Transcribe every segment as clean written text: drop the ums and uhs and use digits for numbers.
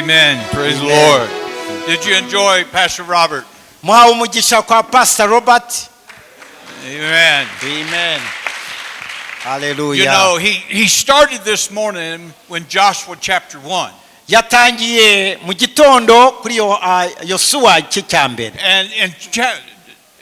Amen. Praise the Amen. Lord. Did you enjoy Pastor Robert? Muhawe umugisha kwa Pastor Robert. Amen. Amen. You Haleluya. know, he started this morning when Joshua chapter 1. Yatangiye mu gitondo kuri Yosuwa igice cya mbere. And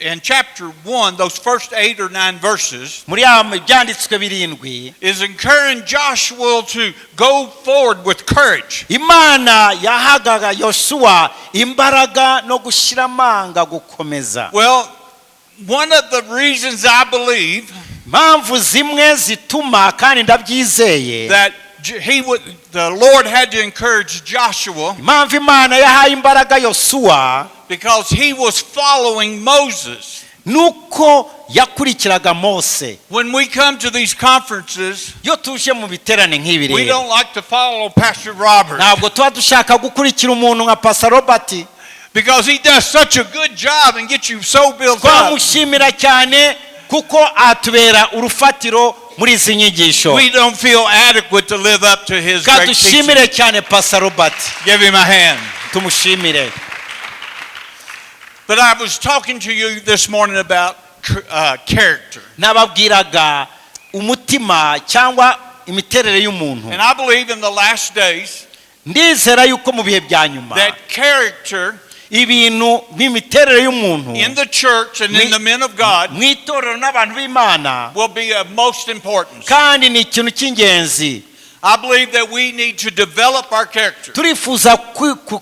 in chapter 1, those first 8 or 9 verses, Muri ya byanditswe birindwi, is encouraging Joshua to go forward with courage. Imana yahagaga Yosuwa imbaraga no gushyira amanga, gukomeza. Well, one of the reasons I believe Impamvu zimwe zituma, kandi ndabyizeye, that the Lord had to encourage Joshua impamvu Imana yahaye imbaraga Yosuwa, because he was following Moses. Nuko yakurikiraga Mose. When we come to these conferences, Iyo tuje mu biterane nk'ibi we rero, don't like to follow Pastor Robert ntabwo tuba dushaka gukurikira umuntu nka Pastor Robert, because he does such a good job and gets you so built up. Twamushimira cyane kuko atubera urufatiro muri izi nyigisho. We don't feel adequate to live up to his great teaching. Kadushimire cyane Pastor Robert. Give him a hand. Tumushimire. But I was talking to you this morning about character. Nababwiraga umutima cyangwa imiterere y'umuntu. And I believe in the last days Ndizera yuko mu bihe bya nyuma, that character ibintu n'imiterere y'umuntu in the church and in the men of God mu itorero n'abantu b'Imana will be of most importance. kandi ni ikintu cy'ingenzi. I believe that we need to develop our character. Turifuza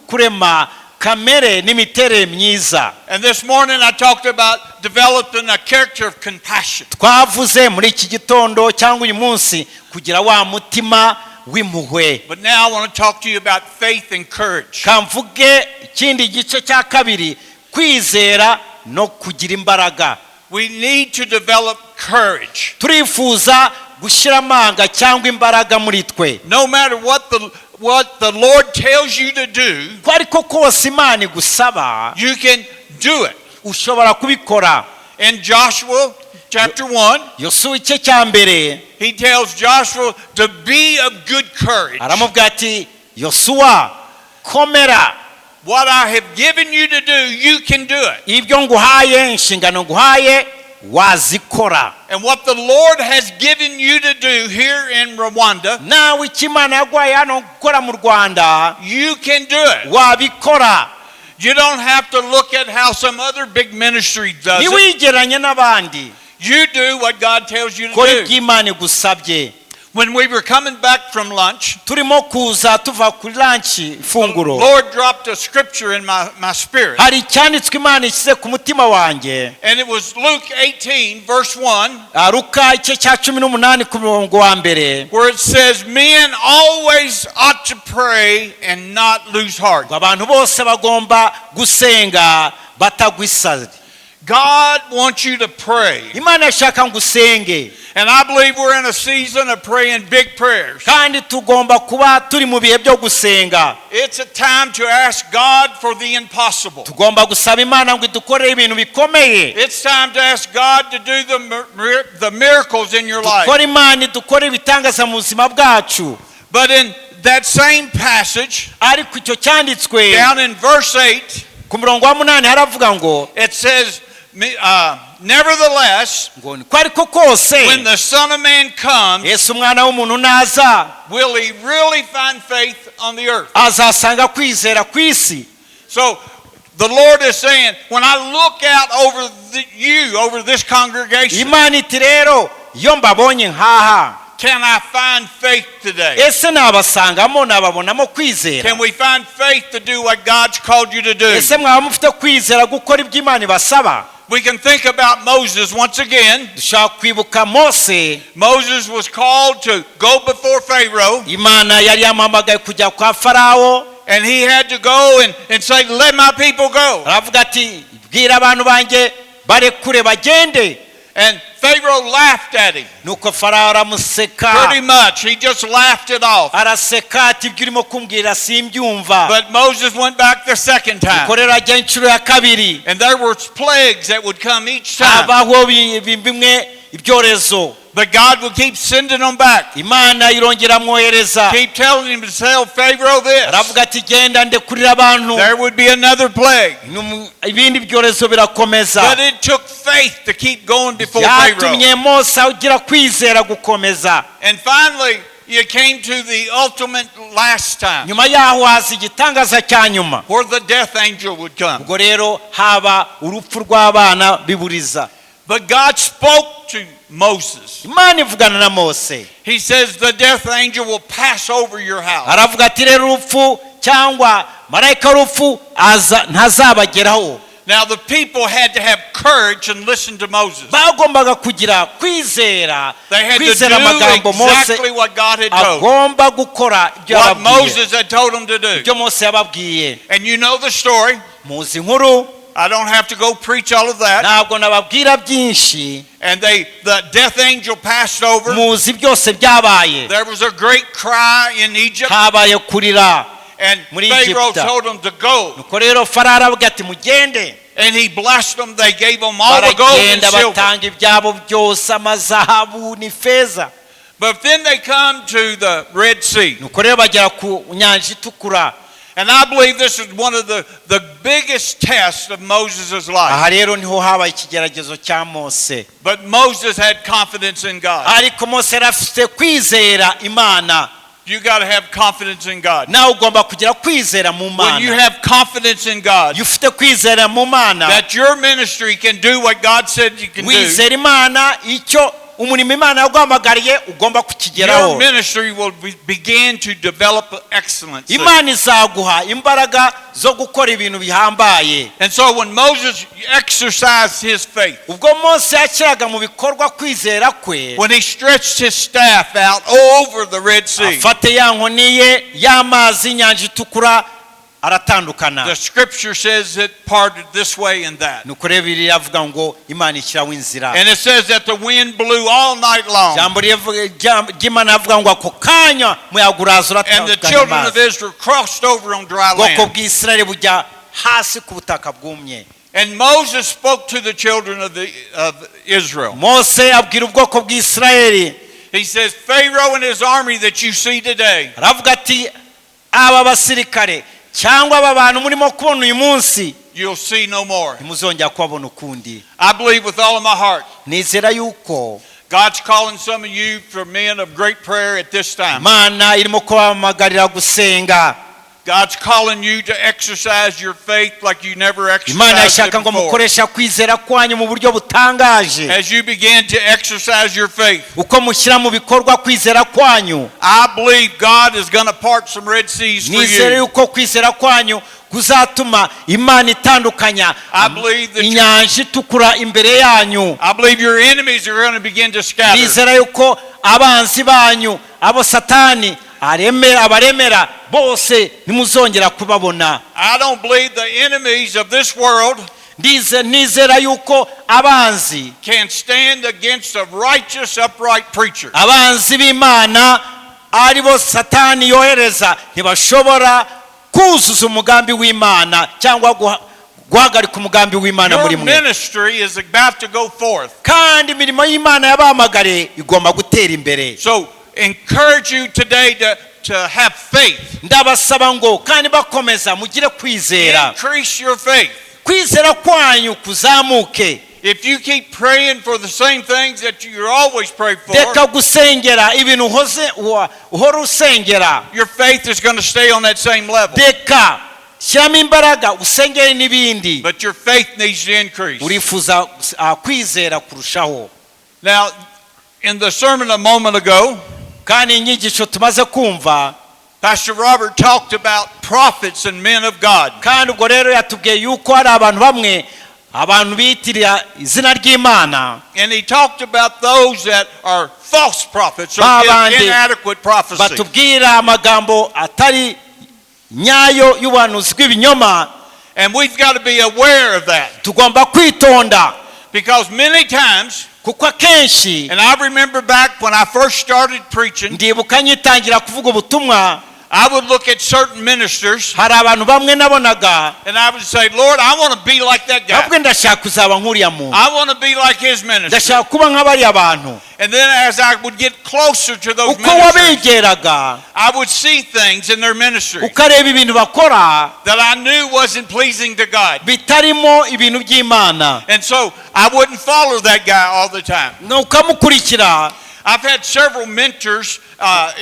kurema kamere n'imiterere myiza. And this morning I talked about developing a character of compassion. Twavuze muri iki gitondo cyangwa uyu munsi kugira wa mutima w'impuhwe. But now I want to talk to you about faith and courage. Kamvuge ikindi gice cya kabiri, kwizera no kugira imbaraga. We need to develop courage. Turifuza gushyira amanga cyangwa imbaraga muri twe. No matter what the Lord tells you to do, Ko ariko kose Imana igusaba, you can do it. ushobora kubikora. In Joshua chapter 1, Yosuwa igice cya mbere, he tells Joshua to be of good courage. aramubwira ati: "Yosuwa, komera." What I have given you to do, you can do it. Ibyo nguhaye, inshingano nguhaye, wazikora. And what the Lord has given you to do here in Rwanda, Nawe icyo Imana yaguhaye hano gukora mu Rwanda, you can do it. wabikora. You don't have to look at how some other big ministry does it. Ntiwigeranye n'abandi. You do what God tells you to Kora do. ibyo Imana igusabye. When we were coming back from lunch, Turimo kuza tuva kuri lunch, ifunguro, Lord dropped a scripture in my spirit. hari icyanditswe Imana ishyize ku mutima wanjye. And it was Luke 18, verse 1, Luka igice cya 18 ku murongo wa mbere, where it says, "Men always ought to pray and not lose heart." ngo abantu bose bagomba gusenga batagwa isari. God wants you to pray. Imana yashaka ngo usenge. And I believe we're in a season of praying big prayers. Kandi tugomba kuba turi mu bihe byo gusenga. It's a time to ask God for the impossible. Tugomba gusaba Imana ngo idukorere ibintu bikomeye. It's time to ask God to do the miracles in your life. Dukore Imana idukore ibitangaza mu buzima bwacu. But in that same passage, Ariko icyo cyanditswe, down in verse 8, ku murongo wa munani haravuga ngo, it says, "Nevertheless, ngo ko ariko kose, when the Son of Man comes, Yesu umwana w'umuntu naza, will he really find faith on the earth?" azasanga kwizera ku isi? So the Lord is saying, when I look out over you, over this congregation, Imana iti rero iyo mbabonye nkaha, can I find faith today? ese nabasangamo, nababonamo kwizera? Can we find faith to do what God's called you to do? Ese mwaba mufite kwizera gukora ibyo Imana ibasaba? We can think about Moses once again. Dushobora kwibuka Mose. Moses was called to go before Pharaoh, Imana yari yamuhamagaye kujya kwa Farawo, and he had to go and say, "Let my people go." aravuga ati: "Bwira abantu banjye barekure bagende." And Pharaoh laughed at him. Nuko Farawo aramuseka. Pretty much. He just laughed it off. Araseka ati: "Ibyo urimo kumbwira simbyumva." But Moses went back the second time. Nuko rero ajya inshuro ya kabiri. And there were plagues that would come each time. Habaho bimwe ibyorezo. But God will keep sending them back. Imana irongera amwohereza. Keep telling him to tell Pharaoh this. Aravuga ati genda ndekurira abantu. There would be another plague. Ibindi byorezo birakomeza. But it took faith to keep going before Pharaoh. Byatumye Mose agira kwizera gukomeza. And finally, you came to the ultimate last time Nyuma yaho haza igitangaza cya nyuma where the death angel would come. Ubwo rero haba urupfu rw'abana biburiza. But God spoke to Moses. Imana ivugana na Mose. He says, "The death angel will pass over your house." Aravuga ati rero urupfu cyangwa marayika w'urupfu aza ntazabageraho. Now, the people had to have courage and listen to Moses. Bagombaga kugira kwizera They had to kwizera do amagambo Mose exactly what God had told them, agomba gukora ibyo what yababwiye Moses had told them to do. Ibyo Mose yababwiye. And you know the story. Muzi inkuru. I don't have to go preach all of that. Ntabwo nababwira byinshi. And the death angel passed over. Muzi byose byabaye. There was a great cry in Egypt, Habaye kurira and muri Pharaoh Egiputa. told them to go. Nuko rero Farawo aravuga ati mugende. And he blessed them. They gave them all the gold and Baragenda silver. batanga ibyabo byose amazahabu n'ifeza. But then they come to the Red Sea. Nuko rero bagera ku nyanja itukura. And I believe this is one of the biggest tests of Moses' life. Aha rero niho habaye ikigeragezo cya Mose. But Moses had confidence in God. Ariko Mose yari afite kwizera Imana. You got to have confidence in God. Nawe ugomba kugira kwizera mu When you Mana. have confidence in God, Iyo ufite kwizera mu Mana that your ministry can do what God said you can do, wizera Imana icyo umurimo Imana yaguhamagariye ugomba your kukigeraho. ministry will begin to develop excellence. Imana izaguha imbaraga zo gukora ibintu bihambaye. And so when Moses exercised his faith, Ubwo Mose yashyiraga mu bikorwa kwizera kwe when he stretched his staff out over the Red Sea, afate ya nkoni ye y'amazi inyanja itukura aratandukana. The scripture says it parted this way and that. Nuko rero Bibiliya iravuga ngo Imana ishyiraho inzira. And it says that the wind blew all night long. Ijambo ry'Imana rivuga ngo ako kanya umuyaga uraza And the uratandukanya children of amazi. Israel crossed over on dry Ubwoko land. bw'Isirayeli bujya hasi ku butaka bwumye. And Moses spoke to the children of Israel. Mose abwira ubwoko bw'Isirayeli. He says, "Pharaoh and his army that you see today, Aravuga ati aba basirikare cyangwa aba bantu murimo kubona uyu munsi you'll see no more." ntimuzongera kubabona ukundi. I believe with all of my heart, Nizera yuko God's calling some of you for men of great prayer at this time. Imana irimo kubahamagarira gusenga. God's calling you to exercise your faith like you never Imana exercised it ishaka ngo before. mukoresha kwizera kwanyu mu buryo butangaje. As you begin to exercise your faith, Uko mushyira mu bikorwa kwizera kwanyu I believe God is going to part some Red Seas for nizere you. yuko kwizera kwanyu kuzatuma Imana itandukanya I believe that inyanja itukura imbere yanyu. I believe your enemies are going to begin to scatter. Nizera yuko abanzi banyu abo Satani aremera abaremera bose ntimuzongera kubabona. I don't believe the enemies of this world Nizera yuko abanzi can stand against a righteous, upright preacher. Abanzi b'Imana aribo Satani yohereza ntibashobora kuzuza umugambi w'Imana cyangwa guhagarika umugambi w'Imana muri Your mwe. ministry is about to go forth. Kandi imirimo y'Imana yabahamagariye igomba gutera imbere. So, encourage you today to have faith. Ndabasaba ngo kandi bakomeza mugire kwizera. Increase your faith. Kwizera kwanyu kuzamuke. If you keep praying for the same things that you always pray for, Reka gusengera ibintu uhoze uhora usengera. Your faith is going to stay on that same level. Reka shyiramo imbaraga usengere n'ibindi. But your faith needs to increase. Urifuza kwizera kurushaho. Now, in the sermon a moment ago, Kandi inyigisho tumaze kumva Pastor Robert talked about prophets and men of God. Kandi ubwo rero yatubwiye yuko hari abantu bamwe abantu biyitirira izina ry'Imana. And he talked about those that are false prophets or give Babandi inadequate prophecy. Batubwira amagambo atari nyayo y'ubuhanuzi bw'ibinyoma. And we've got to be aware of that. Tugomba kwitonda. Because many times, Kuko akenshi and I remember back when I first started preaching, ndibuka nyitangira kuvuga ubutumwa I would look at certain ministers Hari abantu bamwe nabonaga, and I would say, "Lord, I want to be like that guy. Ndavuga ndashaka kuzaba nk'uriya muntu. I want to be like his ministry." Ndashaka kuba nk'abariya bantu. And then as I would get closer to those Uko ministers, wabegeraga, I would see things in their ministry ukareba ibintu bakora that I knew wasn't pleasing to God. Bitarimo ibintu by'Imana. And so I wouldn't follow that guy all the time. Ukamukurikira. I've had several mentors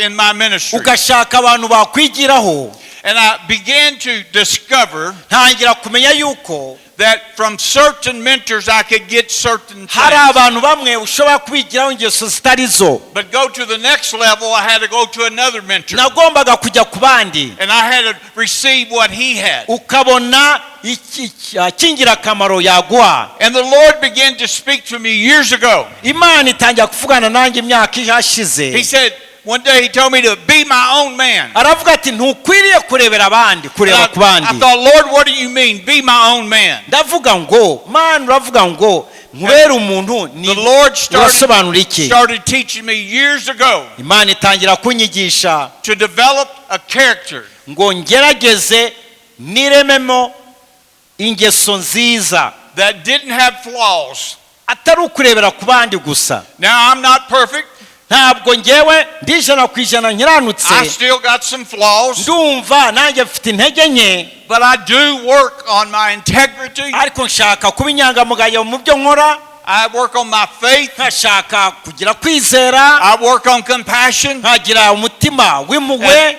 in my ministry. Ugashaka abantu bakwigiraho. And I began to discover Ntangira kumenya yuko that from certain mentors I could get certain hari things. Abantu bamwe ushobora kwigiraho ingeso zitari zo. But go to the next level, I had to go to another mentor. Nagombaga kujya ku bandi. And I had to receive what he had. Ukabona iki- iki- cy'ingirakamaro yaguha. And the Lord began to speak to me years ago. Imana itangira kuvugana nanjye imyaka ihashize. He said, one day he told me to be my own man. Aravuga ati ntukwiriye kurebera abandi And kureba ku I bandi. thought, "Lord, what do you mean? Be my own man." Ndavuga ngo Mana uravuga ngo nkubere umuntu ni The Lord urasobanura iki? started teaching me years ago Imana itangira kunyigisha to develop a character ngo ngerageze nirememo ingeso nziza that didn't have flaws. Atari ukurebera ku bandi gusa. Now, I'm not perfect. Ntabwo ngewe ndi 100% nkiranutse. I still got some flaws, Ndumva nanjye mfite intege nke. But I do work on my integrity. Ariko nshaka kuba inyangamugayo mu byo nkora. I work on my faith. Nkashaka kugira kwizera. I work on compassion Nkagira umutima w'impuhwe.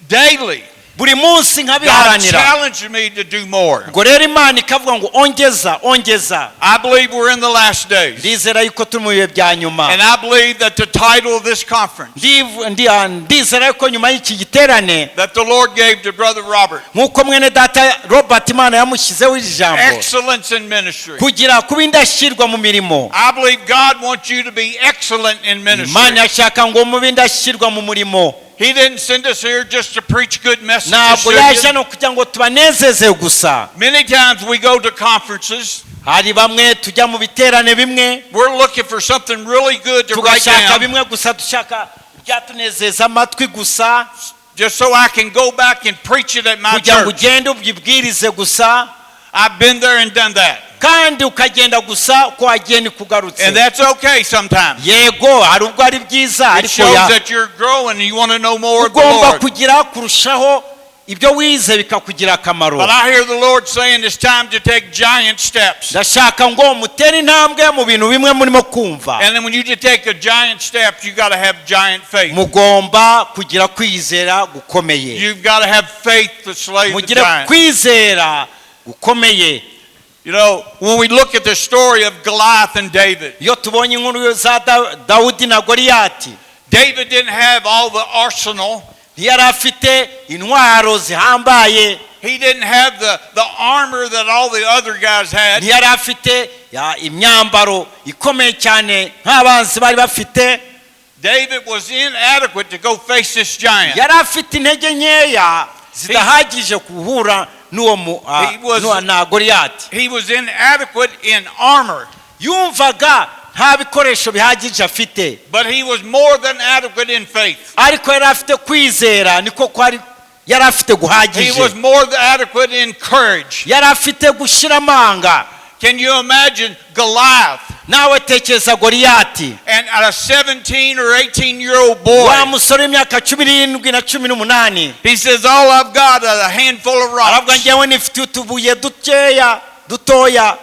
Daily. Buri munsi God nkabiharanira. challenged me to do more. Ubwo rero Imana ikavuga ngo ongeza ongeza. I believe we're in the last days. Ndizera yuko turi mu bihe bya nyuma. And I believe that the title of this conference Ndizera yuko nyuma y'iki giterane that the Lord gave to Brother Robert, nk'uko mwene data Robert Imana yamushyizeho iri jambo, Excellence in Ministry. Kugira kuba indashyikirwa mu mirimo. I believe God wants you to be excellent in Imana ministry. yashaka ngo mube indashyikirwa mu murimo. He didn't send us here just to preach good messages Ntabwo to yaje you. hano kugira ngo tubanezeze gusa. Many times we go to conferences, Hari bamwe tujya mu biterane bimwe, we're looking for something really good to write tugashaka down bimwe gusa dushaka byatunezeza amatwi gusa, just so I can go back and preach it at my kugira ngo church. ugende ubyibwirize gusa. I've been there and done that. Kandi ukagenda gusa uko wagiye nikugarutse. And that's okay sometimes. Yego hari ubwo ari byiza It ariko shows ya that you're growing and you want to know more of the ugomba Lord. Kugira kurushaho ibyo wize bikakugira akamaro. But I hear the Lord saying it's time to take giant steps. Ndashaka ngo mutere intambwe mu bintu bimwe murimo kumva. And then when you take a giant step, you got to have giant faith. Mugomba kugira kwizera gukomeye. You've got to have faith to slay the Mugire giant. Kwizera gukomeye. When we look at the story of Goliath and David, Iyo tubonye inkuru za Dawudi na Goliyati, David didn't have all the arsenal. Ntiyari afite intwaro zihambaye. He didn't have the armor that all the other guys had. Ntiyari afite ya, imyambaro ikomeye cyane nk'abanzi bari bafite. David was inadequate to go face this giant. Yari afite intege nkeya zidahagije guhura n'uwo mu n'uwa na Goliyati. He was inadequate in armor, Yumvaga nta bikoresho bihagije afite, but he was more than adequate in faith. Ariko yari afite kwizera niko kwari yari afite He guhagije. Was more than adequate in courage. Yari afite gushira amanga. Can you imagine Goliath Nawe tekereza Goliyati and a 17 or 18 year old boy? wa musore w'imyaka 17 na 18. He says, "All I've got is a handful of Aravuga rocks." ngewe nifitiye utubuye dukeya dutoya.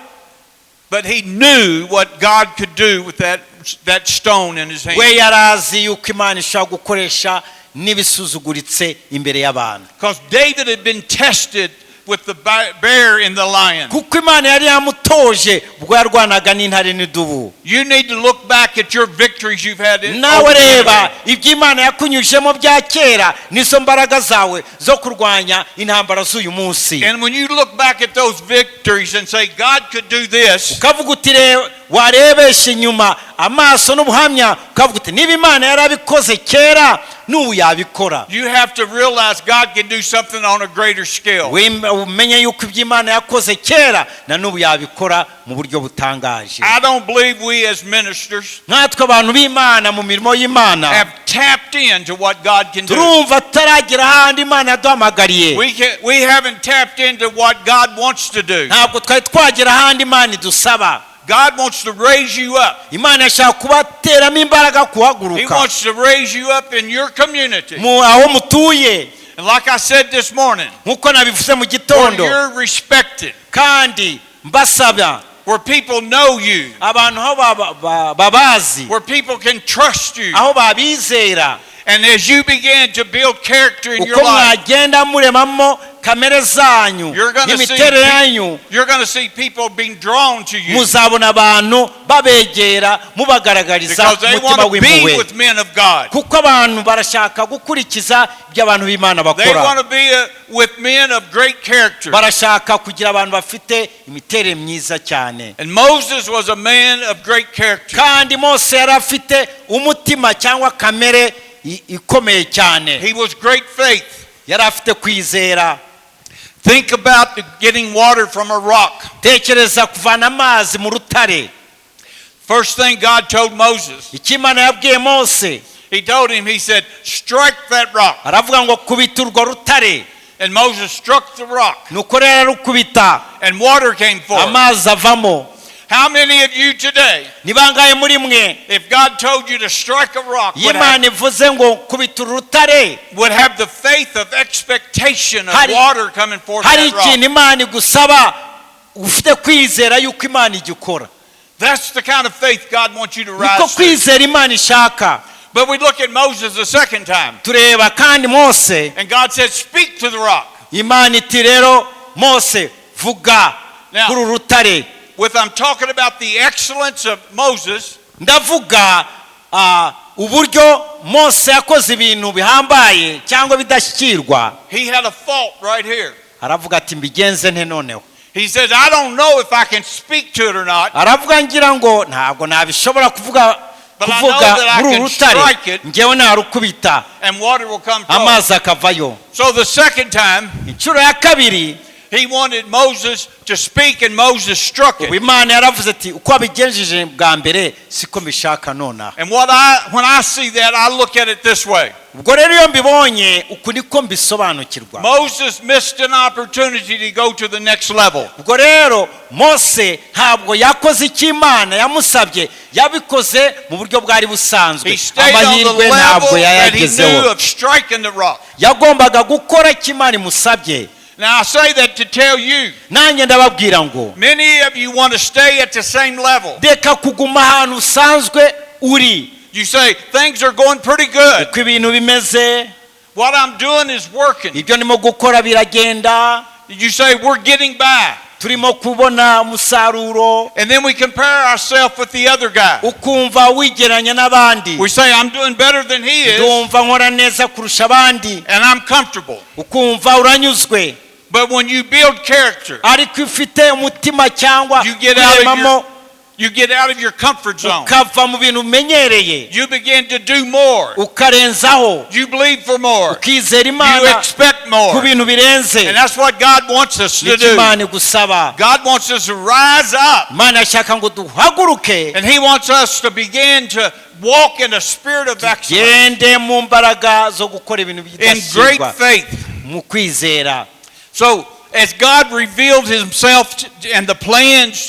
But he knew what God could do with that stone in his hand. We yari azi yuko Imana ishobora gukoresha n'ibisuzuguritse imbere y'abantu. Because David had been tested with the bear and the lion. Kuko Imana yari yamutoje ubwo yarwanaga n'intare n'idubu. You need to look back at your victories you've had Nawe over the reba enemy. Ibyo Imana yakunyujemo bya kera nizo mbaraga zawe zo kurwanya intambara z'uyu munsi. And when you look back at those victories and say, "God could do this," Ukavuga uti reba Warebesha inyuma amaso n'ubuhamya, ukavuga uti niba Imana yarabikoze kera, n'ubu yabikora. You have to realize God can do something on a greater scale. Umenye yuko ibyo Imana yakoze kera na n'ubu yabikora mu buryo butangaje. I don't believe we as ministers Nkatwe abantu b'Imana mu mirimo y'Imana, have tapped into what God can do. turumva tutaragera ahandi Imana yaduhamagariye. We haven't tapped into what God wants to do. Ntabwo twari twagera ahandi Imana idusaba. God wants to raise you up. Imana yashaka kubateramo imbaraga He kuhaguruka wants to raise you up in your community. mu aho mutuye. And like I said this morning, Nk'uko nabivuze mu where gitondo, you're respected, kandi mbasaba, where people know you, abantu aho babazi, where people can trust you. aho babizera. And as you begin to build character in your Uko life, mwagenda muremamo kamere zanyu you're going to see n'imiterere yanyu, you're going to see people being drawn to you muzabona abantu babegera mubagaragariza because they umutima want to be w'impuhwe, with men of God. kuko abantu barashaka gukurikiza ibyo abantu b'Imana They bakora. want to be with men of great character. Barashaka kugira abantu bafite imiterere myiza cyane. And Moses was a man of great character. Kandi Mose yari afite umutima cyangwa kamere ikomeye cyane. He was great faith. Yari afite kwizera. Think about getting water from a rock. Tekereza kuvana amazi mu rutare. First thing God told Moses, Icyo Imana yabwiye Mose, He told him, He said, "Strike that rock." aravuga ngo kubita urwo rutare. And Moses struck the rock, Nuko rero ararukubita, and water came forth. amazi avamo. How many of you today, Ni bangahe muri mwe, if God told you to strike a rock, iyo Imana ivuze ngo kubita uru rutare, would have the faith of expectation of water coming forth hari from that rock? ikintu Imana igusaba ufite kwizera yuko Imana igikora? That's the kind of faith God wants you to Niko rise to. kwizera Imana ishaka. But we look at Moses the second time, Tureba kandi Mose. and God said, "Speak to the rock." Imana iti rero Mose, vuga Now, kuri uru rutare. with I'm talking about the excellence of Moses, Ndavuga uburyo Mose yakoze ibintu bihambaye cyangwa bidashyikirwa. He had a fault right here. Aravuga ati mbigenze nte noneho? He says, "I don't know if I can speak to it or not, Aravuga ngira ngo ntabwo nabishobora kuvuga but I know kuvuga that I muri uru can rutare, strike it ngewe narukubita, and water will come forth." amazi akavayo. So the second time, Inshuro ya kabiri, he wanted Moses to speak, and Moses struck ubu it. Imana yaravuze ati uko wabigenjeje bwa mbere siko mbishaka nonaha. And when I see that, I look at it this way. Ubwo rero iyo mbibonye uku niko mbisobanukirwa. Moses missed an opportunity to go to the next level. Ubwo rero Mose ntabwo yakoze icyo Imana yamusabye, yabikoze mu buryo bwari busanzwe. He stayed on the Amahirwe ntabwo level that he knew yayagezeho. Of striking the rock. Yagombaga gukora icyo Imana imusabye. Now I say that to tell you, Nanjye ndababwira ngo, many of you want to stay at the same level. Reka kuguma ahantu usanzwe uri. You say, "Things are going pretty good. Uko ibintu bimeze, What I'm doing is working." ibyo ndimo gukora biragenda. You say, "We're getting by." Turimo kubona umusaruro. And then we compare ourselves with the other guy. Ukumva wigeranya n'abandi. We say, "I'm doing better than he is, Ndumva nkora neza kurusha abandi. And I'm comfortable." Ukumva uranyuzwe. But when you build character, Ariko iyo ufite umutima cyangwa You get out of kuremamo, you get out of your comfort zone. Ukava mu bintu umenyereye. You begin to do more. Ukarenzaho. You believe for more. Ukizera You Imana expect ku more. bintu birenze. And that's what God wants us to Nicyo do. Imana igusaba. God wants us to rise up. Imana ashaka ngo duhaguruke, And He wants us to begin to walk in a spirit of excellence, gende mu mbaraga zo gukora ibintu in great bidashyirwa faith. Mu kwizera. So, as God revealed Himself and the plans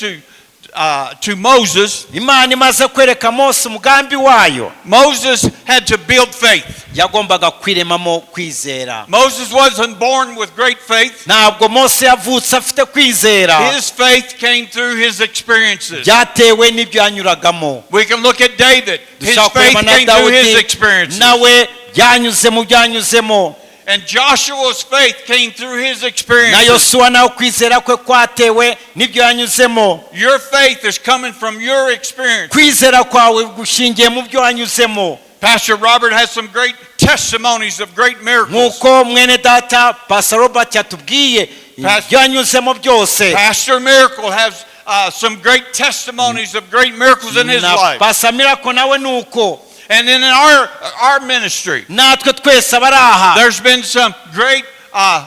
to Moses, Imana imaze kwereka Mose umugambi wayo, Moses had to build faith. Yagombaga kwiremamo kwizera. Moses wasn't born with great faith. Ntabwo Mose yavutse afite kwizera. His faith came through his experiences. Byatewe n'ibyo yanyuragamo. We can look at David. His Dushobora faith kureba na came through his Dawudi, experiences. nawe byanyuze mu byanyuzemo. And Joshua's faith came through his Na experiences. Yosuwa nawe kwizera kwe kwatewe n'ibyo yanyuzemo. Your faith is coming from your experience. Kwizera kwawe gushingiye mu byo wanyuzemo. Pastor Robert has some great testimonies of great miracles. Nk'uko mwene data Pastor Robert yatubwiye ibyo yanyuzemo byose. Pastor Miracle has some great testimonies of great miracles in his Na life. Pastor Miracle nawe ni uko. And then in our ministry, Natwe twese abari aha, there's been some great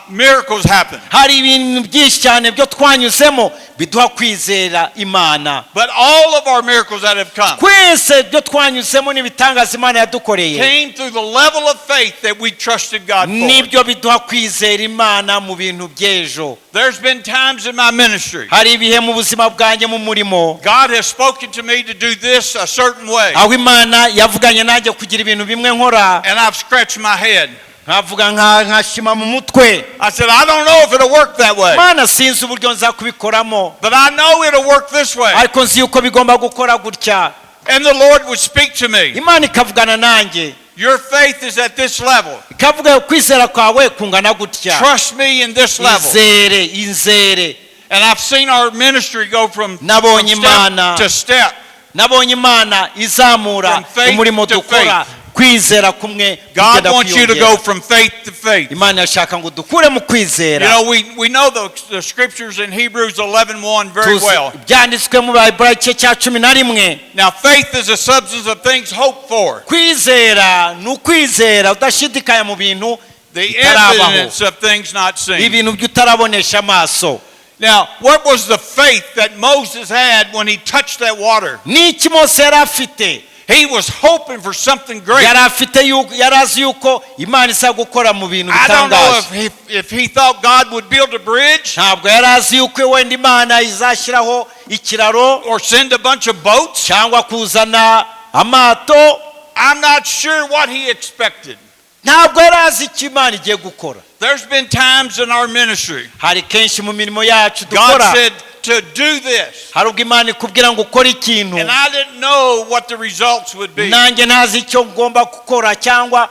miracles happen. Hari ibintu byinshi cyane byo twanyuzemo biduha kwizera Imana. But all of our miracles that have come Twese byo twanyuzemo n'ibitangaza Imana yadukoreye, came through the level of faith that we trusted God for. Nibyo biduha kwizera Imana mu bintu by'ejo. There's been times in my ministry Hari ibihe mu buzima bwanjye mu murimo God has spoken to me to do this a certain way, aho Imana yavuganye nanjye kugira ibintu bimwe nkora, and I've scratched my head. Nkavuga nka nkashima mu mutwe. I said, "I don't know if it'll work that way, Mana, sinzi uburyo nza kubikoramo, but I know it'll work this way." ariko nzi yuko bigomba gukora gutya. And the Lord would speak to me. Imana ikavugana nanjye. "Your faith is at this level. Ikavuga kwizera kwawe kungana gutya. Trust me in this level." Izere, izere. And I've seen our ministry go from Nabonye step Imana to step. Nabonye Imana izamura From faith umurimo to dukora, kwizera kumwe God kugenda wants you to kwiyongera. go from faith to faith. Imana yashaka ngo dukure mu You kwizera. know, we know the scriptures in Hebrews 11:1 very Tuzi well. byanditswe mu Baheburayo igice cya 11. Now, faith is the substance of things hoped for, Kwizera ni ukwizera udashidikanya mu bintu the bitarabaho, evidence of things not seen. Ibintu byo utarabonesha amaso. Now, what was the faith that Moses had when he touched that water? N'iki Mose yari afite? He was hoping for something great. Yari afite yuko yari azi yuko Imana iza gukora mu bintu I don't know bitangaje. if he thought God would build a bridge Ntabwo yari azi yuko wenda Imana izashyiraho ikiraro or send a bunch of boats. Cyangwa kuzana amato. I'm not sure what he expected. Ntabwo yari azi icyo Imana igiye gukora. There's been times in our ministry Hari kenshi mu mirimo yacu God dukora said to do this, hari ubwo Imana ikubwira ngo ukore ikintu, and I didn't know what the results would be. Nanjye ntazi icyo ngomba gukora cyangwa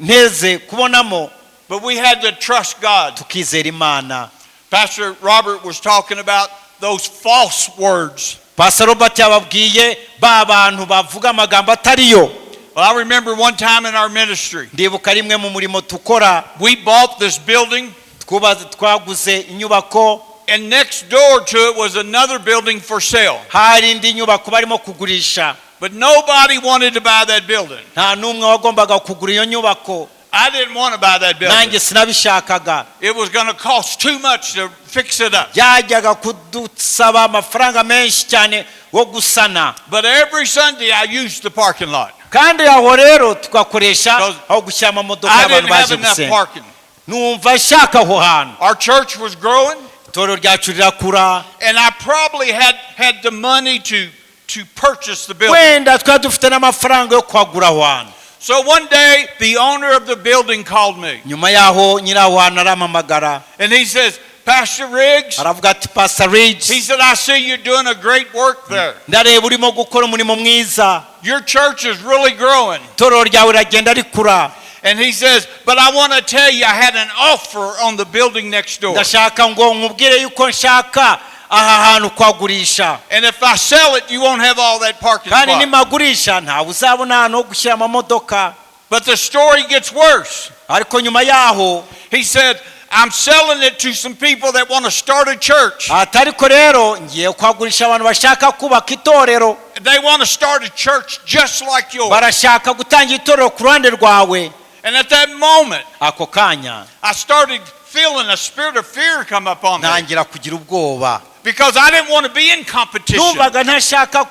nteze kubonamo. But we had to trust God. Tukizera Imana. Pastor Robert was talking about those false words. Pastor Robert yababwiye ba bantu bavuga amagambo atariyo. Well, I remember one time in our ministry, Ndibuka rimwe mu murimo tukora, we bought this building, twaguze inyubako, and next door to it was another building for sale. Hari indi nyubako barimo kugurisha. But nobody wanted to buy that building. Nta n'umwe wagombaga kugura iyo nyubako. I didn't want to buy that building. Nanjye sinabishakaga. It was going to cost too much to fix it up. Byajyaga kudusaba amafaranga menshi cyane wo gusana. But every Sunday I used the parking lot. Kandi aho rero tugakoresha Because aho gushyira amamodoka I y'abantu didn't have baje enough gusenga. Parking. Numva nshaka aho hantu. Our church was growing, Itorero ryacu rirakura, and I probably had the money to purchase the building. Wenda twari dufite n'amafaranga yo kuhagura aho hantu. So one day, the owner of the building called me, Nyuma yaho nyiri aho hantu arampamagara. And he says, "Pastor Riggs," Aravuga ati Pastor Riggs, he said, "I see you're doing a great work there. Ndareba urimo gukora umurimo mwiza. Your church is really growing." Itorero ryawe riragenda rikura. And he says, "But I want to tell you, I had an offer on the building next door. Ndashaka ngo nkubwire yuko nshaka aha hantu kwagurisha. And if I sell it, you won't have all that parking Kandi spot." nimagurisha ntawe uzabona ahantu ho gushyira amamodoka. But the story gets worse. Ariko nyuma yaho, He said, "I'm selling it to some people that want to start a church. Ati ariko rero ngiye kuhagurisha abantu bashaka kubaka itorero. They want to start a church just like yours." Barashaka gutangira itorero ku ruhande rwawe. And at that moment, Ako kanya, I started feeling a spirit of fear come up on me ntangira kugira ubwoba, because I didn't want to be in competition. Numvaga ntashaka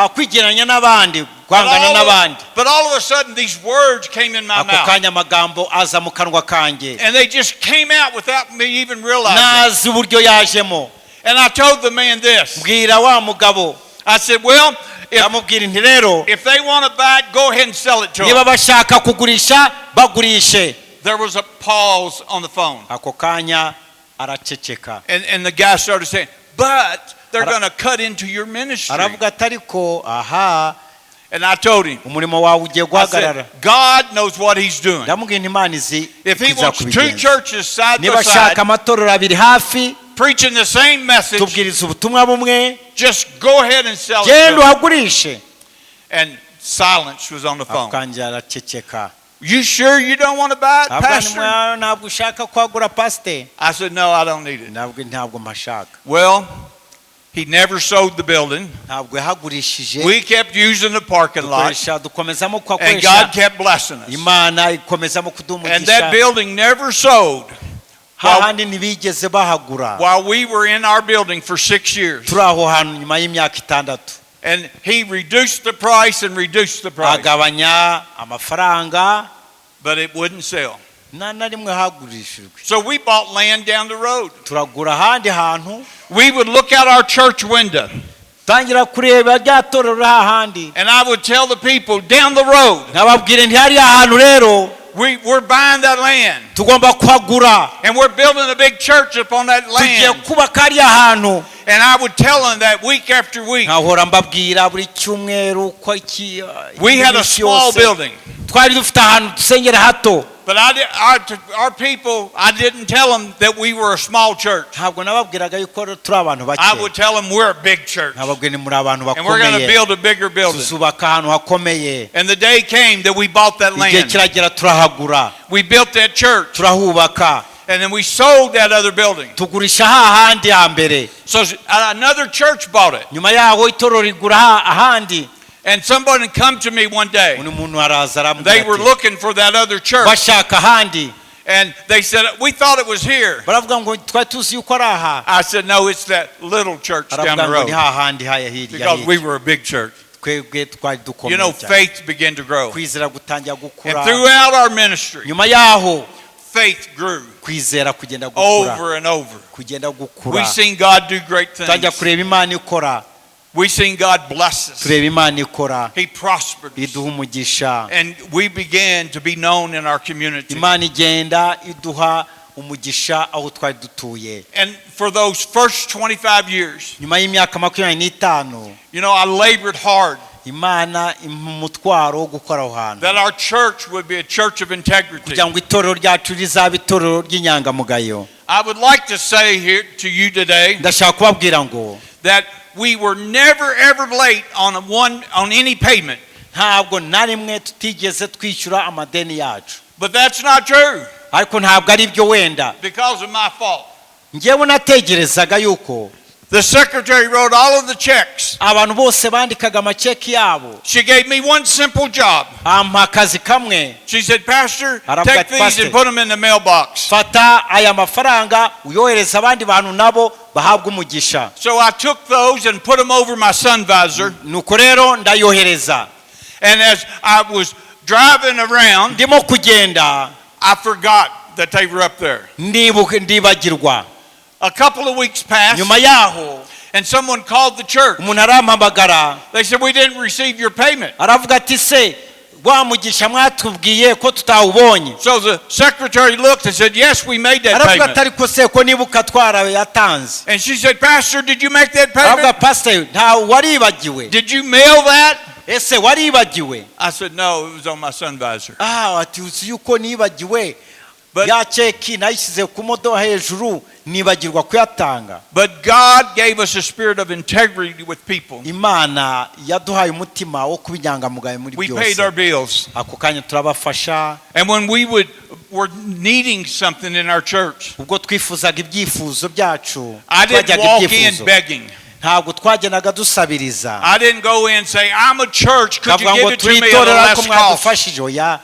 kwigeranya n'abandi, guhangana n'abandi. But all of a sudden, these words came in my Ako mouth. Kanya amagambo aza mu kanwa kanjye, And they just came out without me even realizing. Ntazi uburyo yajemo. And I told the man this. Mbwira wa mugabo, I said, "Well, ndamubwira nti rero, if they want to buy it, go ahead and sell it to niba them." bashaka kugurisha bagurishe. There was a pause on the phone. Ako kanya araceceka. And the guy started saying, "But they're going to cut into your ministry." Aravuga ati ariko aha, And I told him, umurimo wawe ugiye I guhagarara. said, "God knows what he's doing. Ndamubwira nti Imana izi If he wants two izakubigenza. Churches side Niba by side, ashaka amatorero abiri hafi preaching the same message, tubwiriza ubutumwa bumwe, just go ahead and sell it genda to them." uhagurishe. And silence was on the Ako phone. kanya araceceka. "You sure you don't want to buy it, Aravuga nti, Pastor?" "Mwa- ntabwo ushaka kwagura pasite?" I said, "No, I don't need it." Ntabwo mpashaka. Well, He never sold the building. Ntabwo yahagurishije. We kept using the parking lot, Dukoresha dukomezamo and kuhakoresha. God kept blessing us. Imana ikomezamo kuduha And that umugisha. building never sold Hahandi ntibigeze bahagura while we were in our building for 6 years. turi aho hantu nyuma y'imyaka 6. And he reduced the price and reduced the price, Agabanya amafaranga. But it wouldn't sell. Nta na rimwe hagurishijwe. So we bought land down the road. Turagura ahandi hantu. We would look out our church window, Tangira kureba rya torero hahandi. And I would tell the people down the road, Nkababwira nti hariya hantu rero we're buying that land, tugomba kuhagura. And we're building a big church up on that Tugiye land. kubaka hariya hantu. And I would tell them that week after week. Nkahora mbabwira buri cyumweru ko iki We had a iminsi small yose. Building. Twari dufite ahantu dusengera hato. But our people, I didn't tell them that we were a small church. Ntabwo nababwiraga yuko turi abantu I bake. would tell them we're a big church. Nkababwira ni muri abantu And we're going to bakomeye. Build a bigger building. Tuzubaka ahantu hakomeye. And the day came that we bought that Igihe land. kiragera turahagura. We built that church. Turahubaka. And then we sold that other building. Tugurisha hahandi hambere. So another church bought it. Nyuma yaho itorero rigura ahandi. And somebody come to me one day. Undi muntu araza arambwira They were ati, looking for that other church. Bashaka ahandi. And they said, "We thought it was here." Baravuga ngo twari tuzi yuko ari aha. I said, "No, it's that little church down Aravuga the ngo ni road." hahandi haya hirya Because we hirya. were a big church. Twebwe twari dukomeye cyane. Faith began to grow. Kwizera gutangira And gukura. throughout our ministry, Nyuma yaho faith grew kwizera kugenda gukura. Over and over. Kugenda gukura. We've seen God do great Tutangira things. kureba Imana ikora. We've seen God bless us. Tureba Imana ikora. He prospered us. Iduha umugisha. And we began to be known in our community. Imana igenda iduha umugisha aho twari dutuye. And for those first 25 years, Nyuma y'imyaka 25 I labored hard Imana impa umutwaro wo gukora aho hantu that our church would be a church of integrity. kugira ngo itorero ryacu rizabe itorero ry'inyangamugayo. I would like to say here to you today Ndashaka kubabwira ngo that we were never ever late on any payment. Ntabwo na rimwe tutigeze twishyura amadeni yacu. But that's not true Ariko ntabwo ari byo wenda. Because of my fault. Ngewe nategerezaga yuko The secretary wrote all of the checks. Abantu bose bandikaga amaceki yabo. She gave me one simple job. Ampa akazi kamwe. She said, "Pastor, Aravuga take ati, these "Pastor, and put them in the mailbox." fata aya mafaranga uyohereza abandi bantu nabo bahabwa umugisha. So I took those and put them over my sun visor. Nuko rero ndayohereza. And as I was driving around, Ndimo kugenda I forgot that they were up there. Ndibuka ndibagirwa. A couple of weeks passed, Nyuma yaho and someone called the church. Umuntu arampamagara. They said, "We didn't receive your payment." Aravuga ati se wa mugisha mwatubwiye ko tutawubonye. So the secretary looked and said, "Yes, we made that Aravuga payment." ati ariko se ko nibuka twarayatanze. And she said, "Pastor, did you make that Aravuga payment? pasiteri nta waribagiwe. Did you mail that?" Ese waribagiwe? I said, "No, it was on my sun visor." Ah ati uzi yuko nibagiwe ya ceki nayishyize ku modoka hejuru nibagirwa kuyatanga. But God gave us a spirit of integrity with people. Imana yaduhaye umutima wo kuba inyangamugayo muri We paid byose. Our bills. Ako kanya turabafasha. And when we were needing something in our church, Ubwo twifuzaga ibyifuzo byacu I didn't twajyaga walk in ibyifuzo begging. ntabwo twagendaga dusabiriza. I didn't go in and say, "I'm a church, could you Kavuga ngo give it to me at a turi itorero ariko less cost?" mwadufashije oya.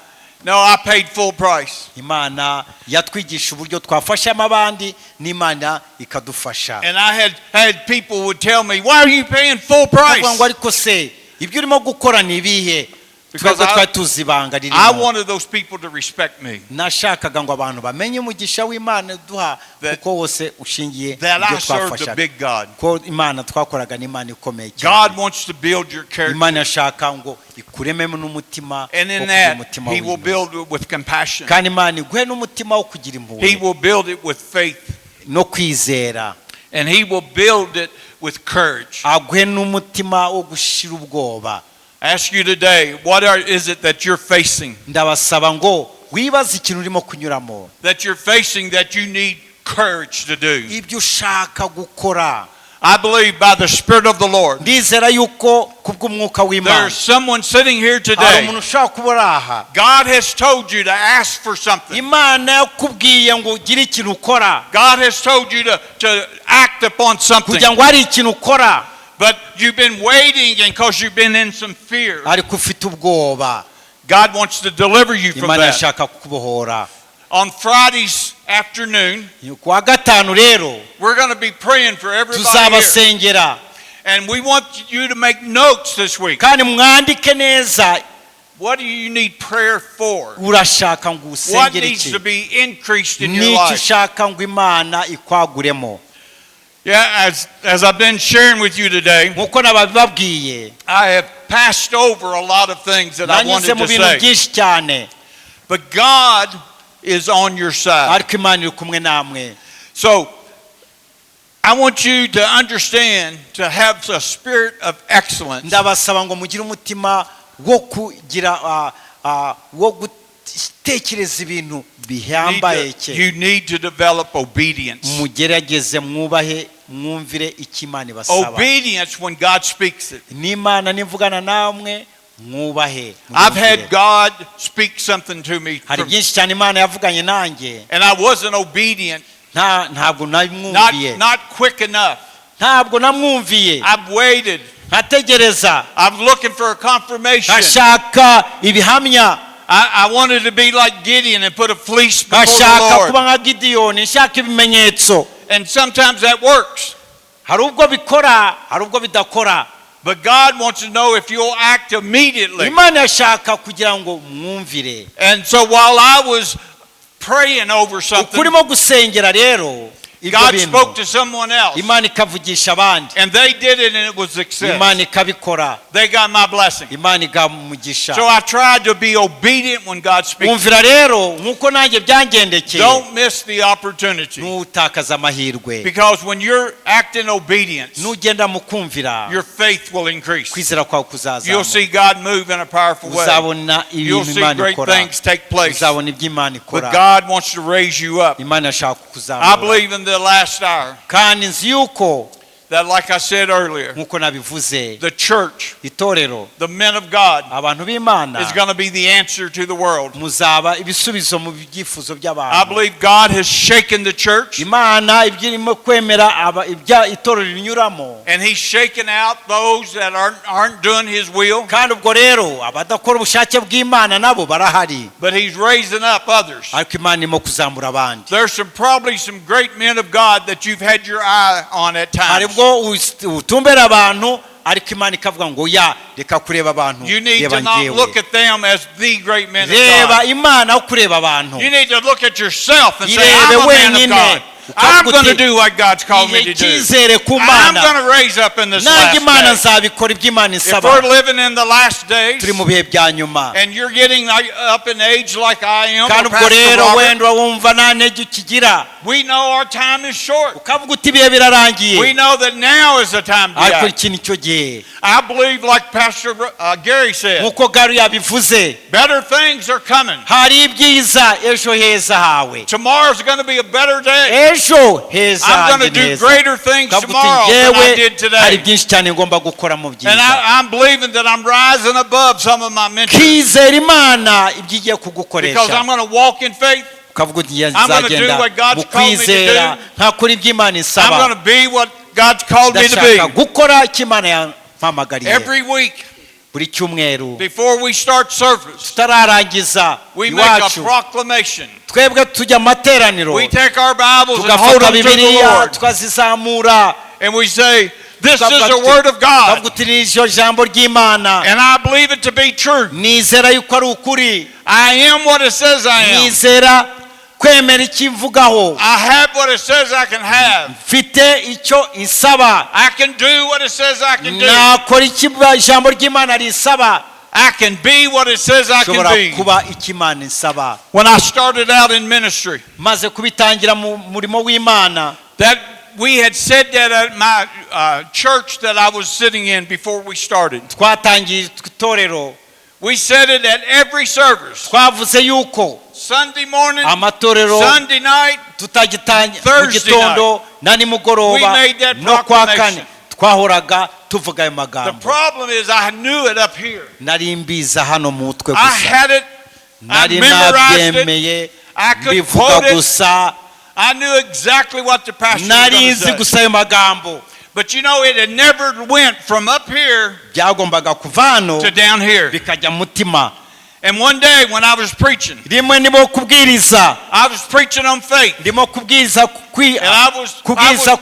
No, I paid full price. Imana yatwigisha uburyo twafashamo abandi n'Imana ikadufasha. And I had people would tell me, "Why are you paying full Kavuga ngo price?" ariko se ibyo urimo gukora ni ibihe? Because Twebwe twari tuzi ibanga I ririmo. Wanted those people to respect me. Nashakaga ngo abantu bamenye umugisha w'Imana iduha kuko wose ushingiye That ibyo I served a twafashaga. Big God. Ko Imana twakoraga n'Imana ikomeye God cyane. wants to build your character. Imana ashaka ngo ikurememo n'umutima And wo in kugira that, umutima He will w'impuhwe. build it with compassion. Kandi Imana iguhe n'umutima wo kugira impuhwe He will build it with faith. No kwizera. And He will build it with courage. Aguhe n'umutima wo gushira ubwoba. I ask you today, what is it that you're facing? Ndabasaba ngo wibaze ikintu urimo kunyuramo That you're facing that you need courage to do. ibyo ushaka gukora. I believe by the Spirit of the Lord, Ndizera yuko kubw'umwuka w'Imana, there's someone sitting here hari today. umuntu ushobora kuba uri aha. God has told you to ask for something. Imana yakubwiye ngo ugire ikintu ukora, God has told you to act upon something. kugira ngo hari ikintu ukora, But you've been waiting, and because you've been in some fear, ariko ufite ubwoba. God wants to deliver you from Imana that. yashaka kukubohora. On Friday's afternoon, Ku wa gatanu rero, we're going to be praying for everybody here. tuzabasengera. And we want you to make notes this week. Kandi mwandike neza. What do you need prayer for? Urashaka ngo What usengere needs iki? to be increased in your N'icyo life? ushaka ngo Imana ikwaguremo. Yeah, as I've been sharing with you today, Nk'uko nabababwiye, I have passed over a lot of things that I nanyuze wanted mu to bintu say. byinshi cyane, But God is on your side. ariko Imana iri kumwe namwe. So I want you to understand to have a spirit of excellence. Ndabasaba ngo mugire umutima wo kugira wo gutekereza ibintu bihambaye cye. You need to develop obedience. Mugerageze mwubahe, mwumvire icyo Imana ibasaba. Obedience when God speaks it. N'Imana nivugana namwe, mwubahe, I've mwumvire. had God speak something to me, Hari byinshi cyane Imana yavuganye nanjye, and I wasn't obedient, ntabwo namwumviye. not quick enough. Ntabwo namwumviye. I've waited. Nkategereza. I'm looking for a confirmation. Nkashaka ibihamya. I wanted to be like Gideon and put a fleece before the Nkashaka Lord. kuba nka Gidiyoni, nshaka ibimenyetso. And sometimes that works. Hari ubwo bikora, hari ubwo bidakora. But God wants to know if you'll act immediately. Imana yashaka kugira ngo mwumvire. And so while I was praying over something, Ukurimo gusengera rero ibyo God bintu, spoke to someone else. Imana ikavugisha abandi. And they did it, and it was success. Imana ikabikora. They got my blessing. Imana igamugisha. So I tried to be obedient when God speaks. Wumvira rero nk'uko nanjye byangendekeye. Don't miss the opportunity. Ntutakaze amahirwe. Because when you're acting obedience, Nugenda mu kumvira, your faith will increase. kwizera kwawe You'll kuzazamuka. see God move in a powerful way. Uzabona You'll ibintu see Imana great ikora. things take place. Uzabona ibyo Imana But ikora. God wants to raise you up. Imana yashaka I kukuzamura. believe in the last hour Kandi nzi yuko, that, like I said earlier, nk'uko nabivuze, the church, itorero, the men of God, abantu b'Imana, is going to be the answer to the world. muzaba ibisubizo mu byifuzo I by'abantu. believe God has shaken the church, Imana ibyo irimo kwemera ibya itorero rinyuramo, and He's shaken out those that aren't doing His will, kandi ubwo rero abadakora ubushake bw'Imana nabo barahari, but He's raising up others. ariko Imana irimo kuzamura abandi. There's probably some great men of God that you've had your eye on at Hari times. ubwo utumbera abantu, ariko Imana ikavuga ngo ya reka kureba abantu, You need reba to not njyewe. look at them as the great men of Reba God. Imana aho kureba abantu. You need to look at yourself and say, Irebe I'm a man of wenyine. God. I'm Ukavuga going to uti, do what God's called me ihe to do. icyizere ku I'm Mana, going to raise up in this nanjye last Imana day. nzabikora ibyo Imana If isaba. we're living in the last days Turi mu bihe bya nyuma, and you're getting up in age like I am, kandi or ubwo Pastor rero Robert, wenda wumva nta ntege ukigira, we know our time is short. ukavuga uti ibihe birarangiye, We know that now is the time to ariko act. iki ni cyo gihe. I believe, like Pastor Gary said, Nk'uko Gary yabivuze, better things are coming. hari ibyiza ejo heza hawe. Tomorrow's going to be a better day. Ejo heza I'm going hanjye to ni do heza. greater things Ukavuga uti tomorrow than I njyewe did hari today. byinshi cyane ngomba gukora mu And byiza. I'm believing that I'm rising above some of my mentors Kizera Imana ibyo igiye because kugukoresha, I'm going to walk in faith. ukavuga uti I'm gonna do nzagenda what God's mu called me to kwizera, do. nkakora ibyo Imana I'm isaba. going to be what God's called me to Ndashaka be. gukora icyo Imana yampamagariye. Every week Buri cyumweru, before we start service, tutararangiza we make a iwacu, proclamation. twebwe tujya amateraniro, We take our Bibles and hold tugafata them to the Bibiliya Lord. tukazizamura, And we say, this is tukavuga the tuti- Word of God. tukavuga uti ni iryo jambo ry'Imana, And I believe it to be true. nizera yuko ari ukuri. I am what it says I am. Nizera kwemera icyo imvugaho. I have what it says I can have. Mfite icyo isaba. I can do what it says I can do. Nakora icyo ijambo ry'Imana risaba. I can be what it says I can Nshobora be. kuba icyo Imana isaba. When I started out in ministry, Maze kubitangira mu murimo w'Imana, that we had said that at my church that I was sitting in before we started. Twatangiye itorero, We said it at every service. Twavuze yuko Sunday morning, amatorero Sunday night, tutagitangira mu Thursday gitondo, na nimugoroba We made that no kwa kane proclamation. twahoraga tuvuga ayo The magambo. problem is I knew it up here. Nari mbiza hano mu mutwe I gusa, had it. I nari memorized it. nabyemeye, I could mbivuga quote it. gusa. I knew exactly what the pastor was Nari going nzi to say. gusa ayo magambo. But you know, it had never went from up here Byagombaga kuva hano to down here. bikajya mu mutima. And one day when I was preaching, Rimwe ndimo kubwiriza, I was preaching on faith. ndimo kubwiriza And kubwiriza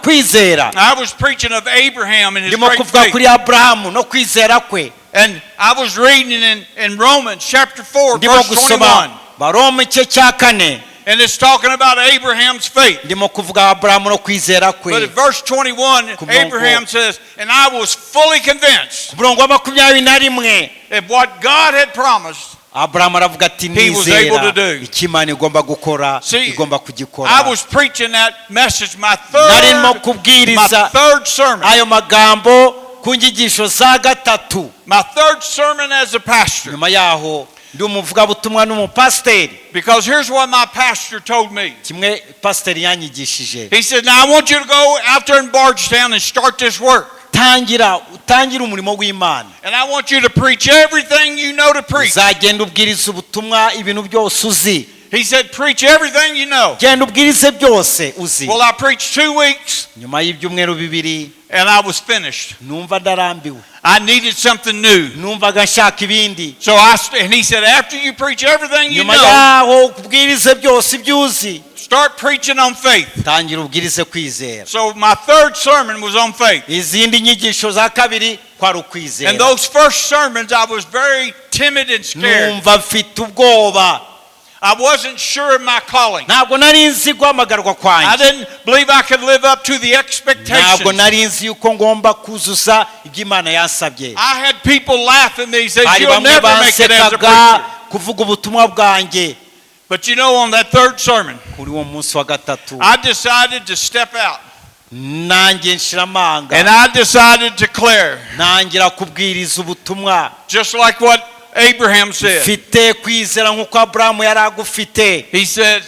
kwizera. I was preaching of Abraham and his Ndimo great kuvuga faith. kuri Aburahamu no kwizera kwe. And I was reading in Romans chapter 4, Ndimo verse gusoma 21. Baroma igice cya kane. And it's talking about Abraham's faith. Ndimo kuvuga Aburahamu no kwizera But kwe. at verse 21, Ku murongo- Abraham says, "And I was fully convinced Ku murongo wa 21, that what God had promised, Aburahamu aravuga ati He was able nizera to do." icyo Imana igomba gukora, See, igomba kugikora. I was preaching that message, my Narimo third, my kubwiriza third sermon. ayo magambo ku nyigisho za gatatu. My third sermon as a pastor. Nyuma yaho ndi umuvugabutumwa n'umupasiteri. Because here's what my pastor told me. Kimwe pasiteri yanyigishije, He said, "Now I want you to go out there in Bardstown and start this work. Tangira utangire umurimo w'Imana. And I want you to preach everything you know to preach." Uzagenda ubwiriza ubutumwa ibintu byose uzi. He said, "Preach everything you know." Genda ubwirize byose uzi. Well, I preached 2 weeks Nyuma y'ibyumweru 2 and I was finished. numva ndarambiwe. I needed something new. Numvaga nshaka ibindi. So and he said, "After you preach everything you Nyuma know, yaho ubwirize byose ibyo uzi, start preaching on faith." tangira ubwirize kwizera. So my third sermon was on faith. Izindi nyigisho za kabiri kwari ukwizera. And those first sermons, I was very timid and scared. Numva mfite ubwoba. I wasn't sure of my calling. Ntabwo nari nzi guhamagarwa I kwanjye. didn't believe I could live up to the Ntabwo expectations. nari nzi yuko ngomba kuzuza ibyo Imana yansabye. I had people laugh at me, said, Hari "You'll bamwe never make it as a bansekaga preacher." kuvuga ubutumwa bwanjye. But you know, on that third sermon, Kuri uwo munsi wa gatatu, I decided to step out. nanjye nshira amanga, And I decided to declare, ntangira kubwiriza ubutumwa. just like what Abraham said. Mfite kwizera nk'uko Aburahamu yari agufite. He said,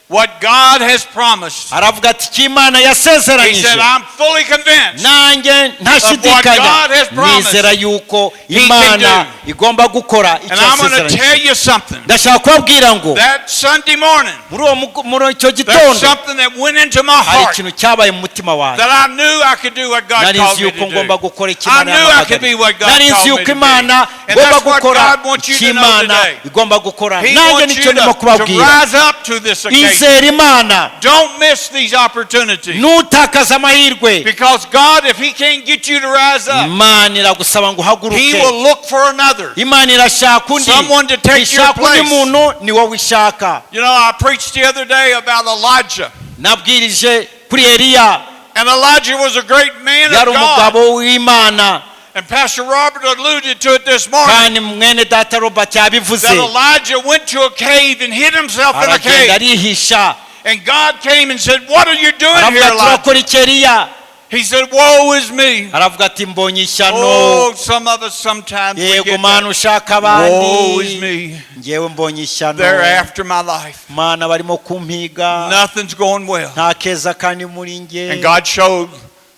"What God has promised." Aravuga ati icyo Imana He yasezeranyije, said, "I'm fully convinced nanjye ntashidikanya of what God has promised, nizera yuko He can Imana igomba gukora icyo And I'm going to yasezeranyije. tell you something. Ndashaka kubabwira ngo That Sunday morning, muri uwo muri icyo there's gitondo something that went into my hari heart ikintu cyabaye mu mutima wanjye. that I knew I could do what God Nari called nzi me yuko to ngomba do. gukora icyo I Imana knew I could yampamagariye. be what God Nari nzi called me yuko to be. Imana And ngomba that's what gukora God wants you icyo to know Imana today. igomba gukora. He Nanjye wants nicyo you ndimo to kubabwira. rise up to this occasion. Izera Imana. Don't miss these opportunities. Ntutakaze amahirwe. Because God, if He can't get you to rise up, Imana iragusaba ngo He uhaguruke. will look for another. Imana irashaka undi. Someone to take your Ishaka undi place. muntu, ni wowe ishaka. You know, I preached the other day about Elijah. Nabwirije kuri Eliya. And Elijah was a great man Yari of God. umugabo w'Imana. And Pastor Robert alluded to it this morning. Kandi mwene data Robert yabivuze. That Elijah went to a cave and hid himself in a Aragenda cave. arihisha. And God came and said, "What are you doing Aravuga here, ati Elijah?" urakora iki Eliya? He said, "Woe is me." Aravuga ati mbonye ishyano. Oh, some of us sometimes we Yego get Mana that. ushaka Woe is abandi, me. ngewe mbonye ishyano. They're after my life. Mana barimo kumpiga. Nothing's going well. Nta keza kandi muri nge. And God showed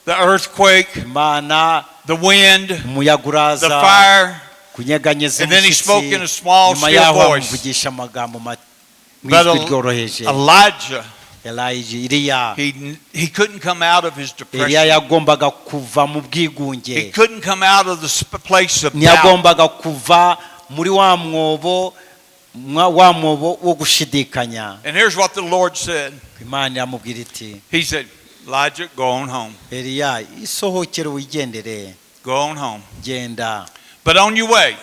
the earthquake, Imana the wind, umuyaga the uraza fire, kunyeganyeza and then He spoke in umushyitsi. a small, Nyuma still yaho voice. amuvugisha amagambo mu But ijwi ryoroheje. Elijah, Elijah, Eliya, he couldn't come out of his Eliya depression. yagombaga kuva mu He bwigunge. couldn't come out of the place of doubt. Ntiyagombaga kuva muri wa mwobo wa mwobo wo gushidikanya. And here's what the Lord said. Imana iramubwira iti He said, "Elijah, go on home. Eliya isohokere wigendere. Go on home. Genda. But on your way,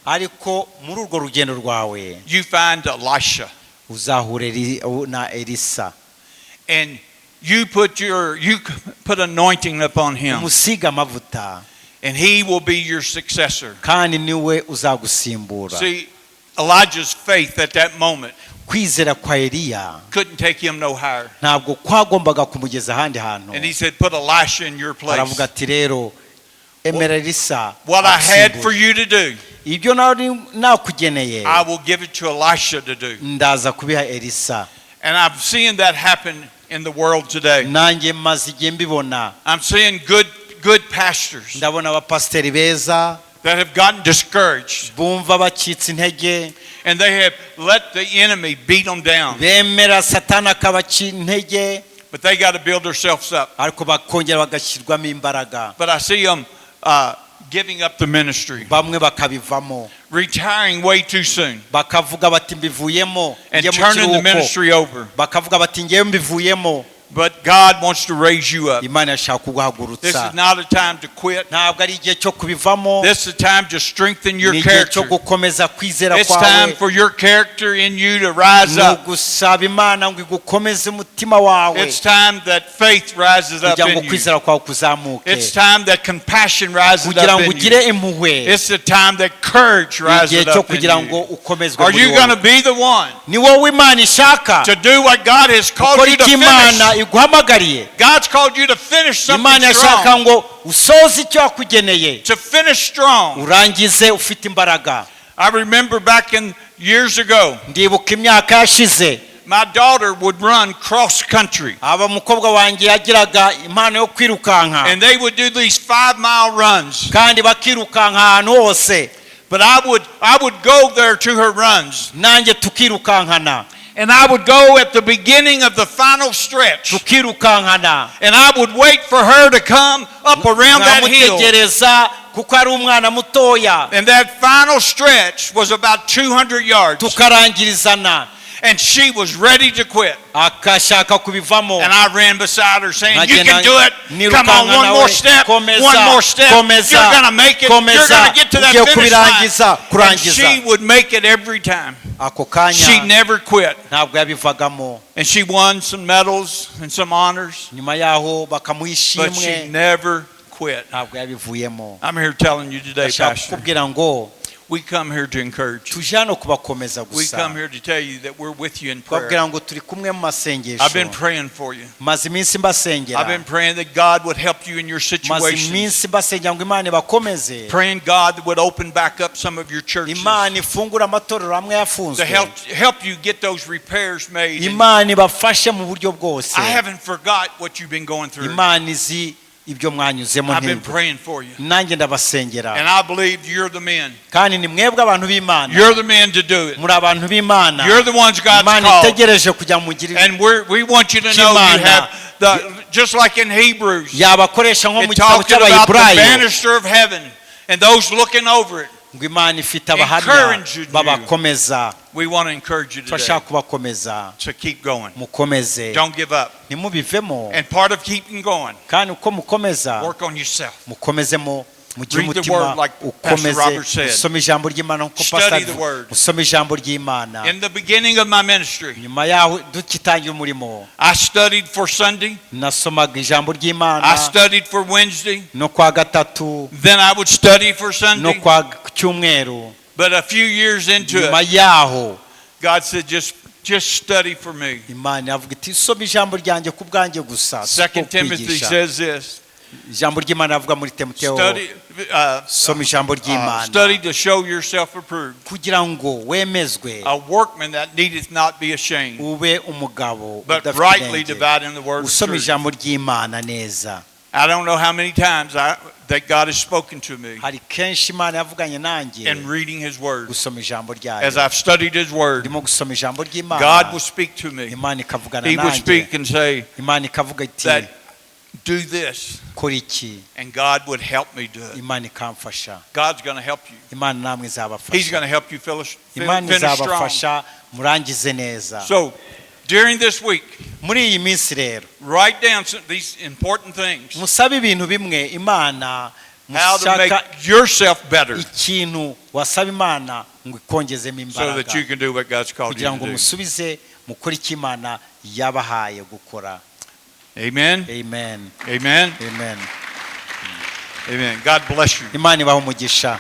Ariko muri urwo rugendo rwawe you find Elisha. uzahure na Elisa. And you put anointing upon him. Umusiga amavuta. And he will be your successor." Kandi niwe uzagusimbura. See, Elijah's faith at that moment Kwizera kwa Eliya couldn't take him no higher. ntabwo kwagombaga kumugeza ahandi hantu. And he said, "Put Elisha in your place. Aravuga ati rero emera Elisa What I had for agusimbure. you to do, Ibyo nari nakugeneye I will give it to Elisha to do." ndaza kubiha Elisa. And I'm seeing that happen in the world today. Nanjye maze igihe mbibona. I'm seeing good pastors Ndabona abapasiteri beza that have gotten discouraged bumva bacitse intege, and they have let the enemy beat them down. Bemera Satani akabaca intege, But they got to build themselves up. Ariko bakongera bagashyirwamo imbaraga. But I see them giving up the ministry, Bamwe bakabivamo, retiring way too soon, bakavuga bati mbivuyemo, and njye mu turning the kiruhuko, ministry over. Bakavuga bati ngewe mbivuyemo. But God wants to raise you up. Imana yashaka This kuguhagurutsa. Is not a time to quit. Ntabwo ari igihe cyo kubivamo. This is a time to strengthen your Ni igihe cyo character. Gukomeza kwizera It's time kwawe. For your character in you to rise Ni up. ugusaba Imana ngo igukomeze umutima wawe, It's time that faith rises up kugira ngo in you. kwizera kwawe kuzamuke, It's time that compassion rises kugira up ngo in you. ugire impuhwe. It's the time that courage Ni rises igihe cyo up in kugira ngo you. ukomezwe Are muri you going to wowe. be the one Ni wowe Imana ishaka to do what God has called gukora you to icyo Imana finish? iguhamagariye. God's called you to finish something Imana yashaka strong. ngo usoze icyo yakugeneye, To finish strong. Urangize ufite imbaraga. I remember back in years ago, Ndibuka imyaka yashize, my daughter would run cross country. Aba umukobwa wanjye yagiraga impano yo kwirukanka, And they would do these 5-mile runs. Kandi bakirukanka ahantu hose. But I would go there to her runs. Nanjye tukirukankana. And I would go at the beginning of the final stretch. Tukirukankana. And I would wait for her to come up around that hill. Nkamutegereza kuko ari umwana mutoya. And that final stretch was about 200 yards. Tukarangirizana. And she was ready to quit. Akashaka kubivamo. And I ran beside her saying, "You Nkagenda can do it. Come on, nirukanka one more nawe, step. komeza, One more step. Komeza, You're going to make it. You're komeza, going to get to that ugiye finish line." kubirangiza, And kurangiza. she would make it every time. Ako kanya She never quit. ntabwo yabivagamo. And she won some medals and some honors, Nyuma yaho bakamuha but she ishimwe. Never quit. Ntabwo yabivuyemo. I'm here telling you today, Ndashaka Pastor, kukubwira ngo we come here to encourage you. tuje hano kubakomeza We gusa, come here to tell you that we're with you in prayer. kubabwira ngo turi kumwe mu masengesho. I've been praying for you. Maze iminsi mbasengera. I've been praying that God would help you in your Maze situations. iminsi mbasengera ngo Imana ibakomeze. Praying God would open back up some of your churches Imana ifungure amatorero amwe to yafunzwe, help you get those repairs made. And Imana ibafashe mu buryo bwose. I haven't forgot what you've been going through. Imana izi ibyo mwanyuzemo. I've been Ntibwo praying for you. Nanjye ndabasengera. And I believe you're the men. Kandi ni mwebwe abantu b'Imana. You're the men to do it. Muri abantu b'Imana. You're the ones God's Imana called. Itegereje kugira ngo mugire And we want you to know you Imana. Have the, just like in Hebrews, Yabakoresha nko mu it gitabo talked about the cy'Abaheburayo, banister of heaven and those looking over it. Ngo Imana ifite abahamya Encouraging you. babakomeza. We want to encourage you today Turashaka kubakomeza. To keep going. Mukomeze. Don't give up. Ntimubivemo. And part of keeping going, Kandi uko mukomeza, work on yourself. Mukomezemo mugire Read the umutima word like Pastor ukomeze, Robert said. usome ijambo ry'Imana nkuko Study Pastor the word. usome ijambo ry'Imana. In the beginning of my ministry, Nyuma yaho dukitangira umurimo, I studied for Sunday. Nasomaga ijambo ry'Imana I studied for Wednesday. No kwa gatatu, Then I would study for no Sunday. Kwa cyumweru. But a few years into Nyuma it, yaho, God said, just study for me." Imana iravuga iti soma ijambo ryanjye ku bwanjye gusa, si Second uko Timothy kwigisha. Says this. Ijambo ry'Imana rivuga muri Timoteyo, Study, soma ijambo ry'Imana study to show yourself approved, kugira ngo wemezwe, a workman that needeth not be ashamed, ube umugabo but udafite rightly inenge, dividing the word of usoma truth. Ijambo ry'Imana neza. I don't know how many times that God has spoken to me Hari kenshi Imana yavuganye nanjye in reading His Word. Gusoma ijambo As ryayo. I've studied His Word, Ndimo gusoma ijambo God ry'Imana, will speak to me. Imana ikavugana He will nanjye. speak and say Imana ikavuga iti that do this, kora iki, and God would help me do it. Imana ikamfasha. God's going to help you. Imana namwe He's izabafasha. going to help you Imana finish strong. izabafasha murangize neza. So, during this week, Muri iyi minsi rero, write down some, these important things. Musabe ibintu bimwe Imana How to make mushaka, yourself better ikintu wasaba Imana ngo ikongezemo so that imbaraga you can do what God's called kugira you ngo to do. Musubize mukore icyo Imana yabahaye gukora. Amen. Amen. Amen. Amen. Amen. God bless you. Imana ibahe umugisha.